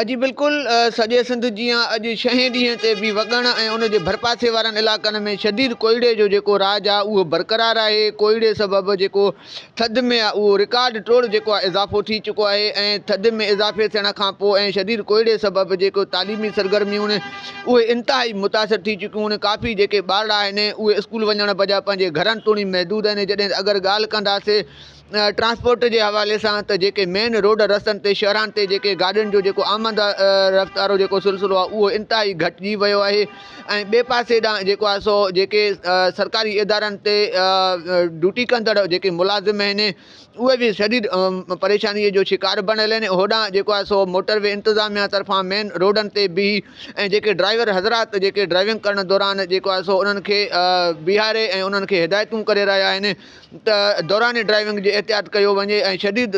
جي بلڪل سڄي سنڌ جيان اڄ ڇهين ڏينهن تي به وڳڻ ۽ ان جي ڀرپاسي وارن علائقن ۾ شديد ڪوهيڙي جو جيڪو راڄ آهي اهو برقرار آهي ڪوهيڙي سبب جيڪو ٿڌ ۾ آهي اهو رڪارڊ ٽوڙ جيڪو آهي اضافو ٿي چڪو آهي ۽ ٿڌ ۾ اضافي ٿيڻ کان پوء ۽ شديد ڪوهيڙي سبب جيڪو تعليمي سرگرميون اهي انتهائي متاثر ٿي چڪيون آهن ڪافي جيڪي ٻارڙا آهن اهي اسڪول وڃڻ بجاء پنهنجي گهرن توڻي محدود آهن جڏهن اگر ڳالهه ڪنداسي ٽرانسپورٽ جي حوالي سان ته جيڪي مين روڊ رستن تي شهران تي جيڪي گاڏين جو جيڪو آمد رفت وارو جيڪو سلسلو آهي اهو انتهائي گهٽجي ويو آهي ۽ ٻئي پاسي ڏانهن جيڪو آهي سو جيڪي سرڪاري ادارن تي ڊيوٽي ڪندڙ جيڪي ملازم آهن اهي به شديد پريشاني جو شڪار بڻيل آهن هوڏانهن جيڪو آهي سو موٽر وي انتظاميا طرفان مين روڊن تي بيهي ۽ جيڪي ڊرائيور حضرات جيڪي ڊرائيونگ ڪرڻ دوران جيڪو آهي سو انهن کي بيهاري ۽ انهن کي هدايتون ڪري رهيا آهن ته دوران ڊرائيونگ جي احتياط ڪيو وڃي ۽ شديد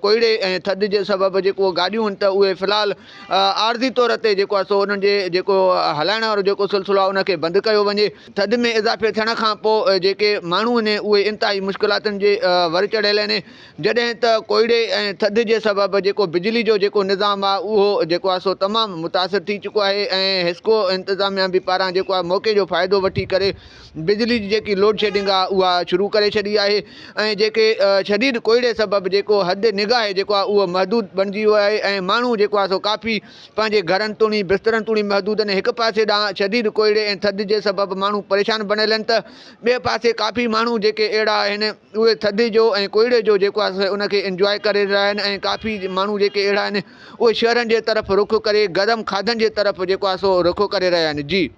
ڪوهيڙي ۽ ٿڌ جي سبب جيڪو گاڏيون آهن ته اهي في الحال عارضي طور تي جيڪو آهي سو انهن جي جيڪو هلائڻ وارو جيڪو سلسلو آهي ان کي بند ڪيو وڃي. ٿڌ ۾ اضافي ٿيڻ کان پوء جيڪي ماڻهو آهن اهي انتهائي مشڪلاتن جي ور چڙهيل آهن جڏهن ته ڪوهيڙي ۽ ٿڌ جي سبب جيڪو بجلي جو جيڪو نظام آهي اهو جيڪو آهي سو تمام متاثر ٿي چڪو آهي ۽ حيسڪو انتظاميا به پاران جيڪو آهي موقعي جو فائدو وٺي ڪري بجلي جي جيڪي لوڊشيڊنگ آهي اها شروع ڪري ڇڏي آهي ۽ جيڪي شديد ڪوهيڙي سبب جيڪو حد نگاهه جيڪو آهي اهو محدود بڻجي ويو آهي ۽ ماڻهو جيڪو آهي سو ڪافي پنهنجي گهرن توڻي بسترن توڻي محدود آهن هڪ پاسي ڏانهن شديد ڪوهيڙي ۽ ٿڌ جي سبب ماڻهو پريشان بڻيل آهن ته ٻئي پاسي ڪافي ماڻهو جيڪي اهڙا آهن اهي ٿڌ جو ۽ ڪوهيڙي جو جيڪو آهي سو ان کي انجواء ڪري رهيا آهن ۽ ڪافي ماڻهو جيڪي اهڙا آهن اهي شهرن جي طرف رخ ڪري گرم کاڌن جي طرف جيڪو آهي سو رخ ڪري رهيا آهن جي.